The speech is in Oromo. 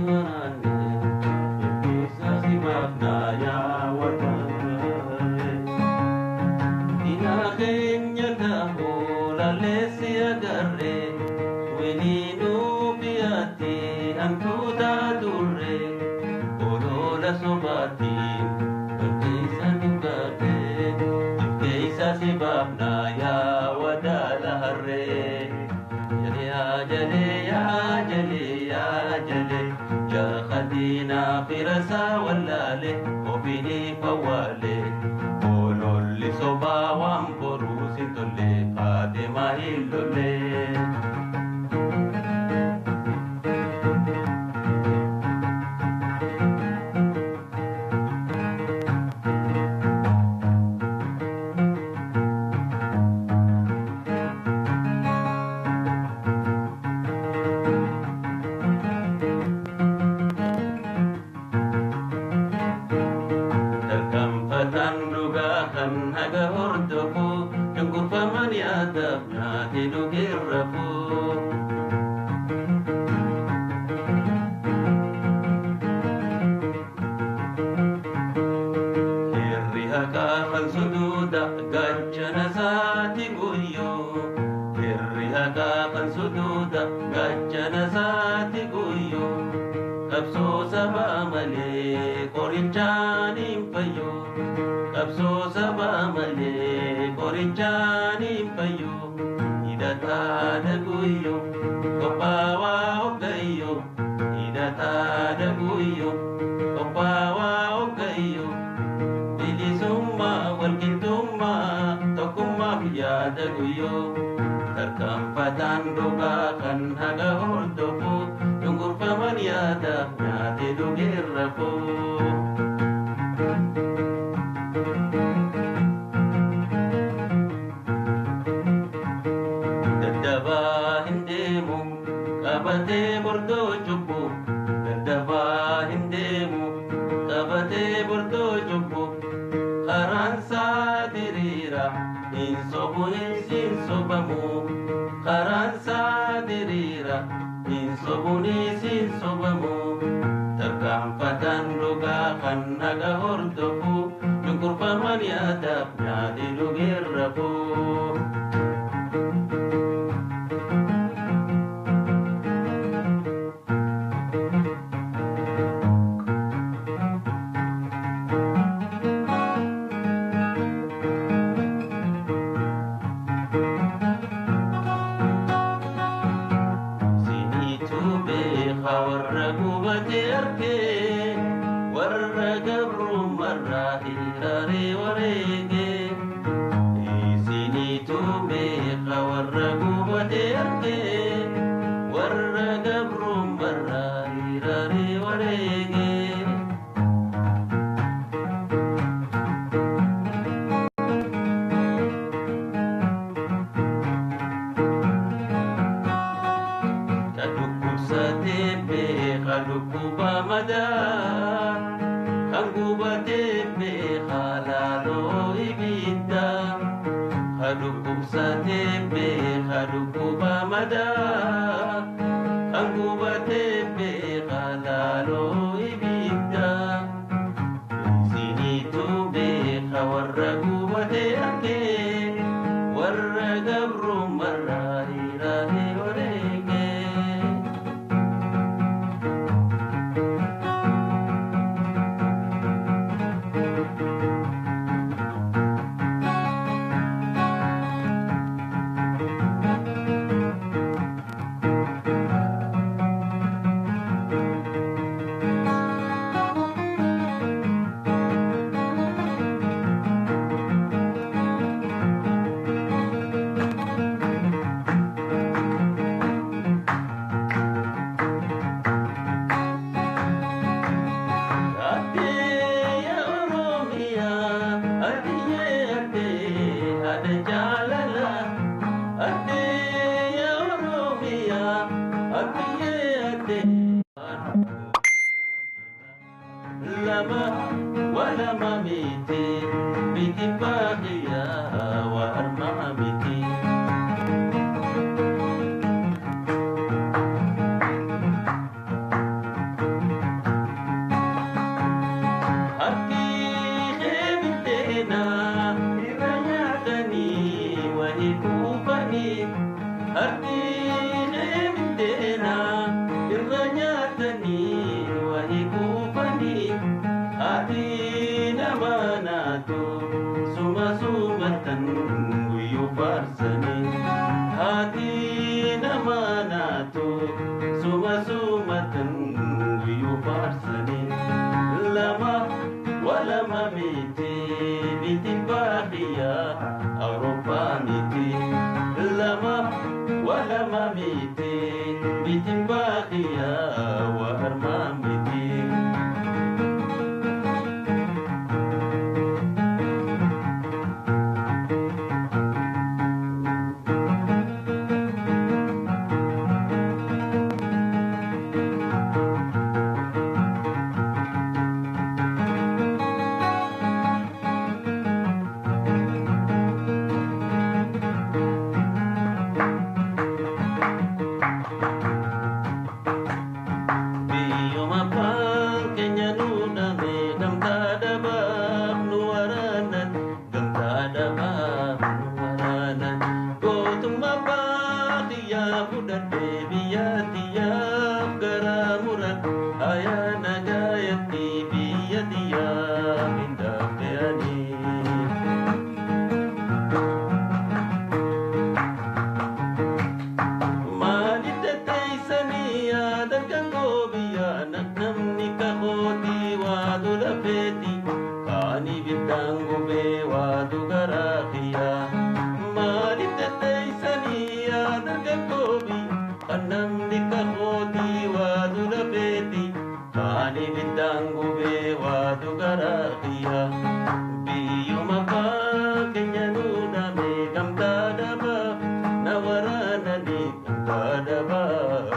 waraanne. Keessa si baafnaa yaa wadaale. Diina keenya ta'uu laalessi agarre. Wiliinuu biyyaatti hantuuta turre. Olola sobaatiin keessa nu gaafte. Keessa si baafnaa yaa wadaala harree. Yaa jalee yaa jalee yaa jalee jaakadina firasa wallaale ofiini fawwaale. Ololli sobaa waan boruu si tolle faatemaa hin lolle. Tarkaanfataan dhugaa kan haga hordofu cunqurfaman yaadaaf nyaatee dhugee rafu. Hirri haqaa kan suduuda gaachana isaati guyyoo. Hirri haqaa kan suduuda gaachana isaati guyyoo. Qabsoo sabaa malee qorichaan hin fayyu. Qabsoo sabaa malee qorichaan hin fayyu. Hidhataa guyyoo qophaawaa hoggayyoo. Hidhataa guyyoo qophaawaa hoggayyoo. Bilisummaa walqixxummaa tokkummaaf yaada guyyoo. Tarkaanfataan dhugaa kan haga hordofu cunqurfaman yaadaaf nyaatee dhugee rafu. Daddabaa hin deemu qabatee bordoo cubbu. Daddabaa hin deemu qabatee bordoo cubbu. Karaan isaa diriira hin sobuunis hin sobamu. Karaan isaa diriira hin sobuunis hin sobamu. Tarkaanfataan dhugaa kan haga hordofu cunqurfaman yaadaaf nyaatee dhugee rafu. Siniitu beeka warra gubatee arkee warra gabrummarraa hiraaree wareegee. Siniitu beeka warra gubatee arkee warra gabrummarraa hiraaree wareegee. Ka dhukkubsatee beeka dhukkuba madaa. Kan gubatee beeka laaloo ibiddaa. Ka dhukkubsatee beeka dhukkuba madaa. Kan gubatee beeka laaloo ibiddaa. Isiniitu beeka warra gubatee arkee warra gabrummarraa hiraaree wareegee. Waa armaan miti. Biyyuma abbaan keenya nu dhame gamtaa dhabaaf nu waraanan, gamtaa dhabaaf nu waraanan. Gootummaa abbaa xiyyaa fudhadhee biyya xiyyaaf garaa muran, ayaa nagaayatti biyya xiyyaaf hin daabba'anii. Maaliif tetteessanii yaadan kan koo biyya namni kakootii waadu lafeeti kaanii biddaan gubee waadu garaa kiyya. Maaliif tetteessanii yaadan kan koo biyya namni kakootii waadu lafeeti kaanii biddaan gubee waadu garaa kiyya. Biyyuma abbaa keenya nu dhame gamtaa dhabaaf na waraananii, gamtaa dhabaaf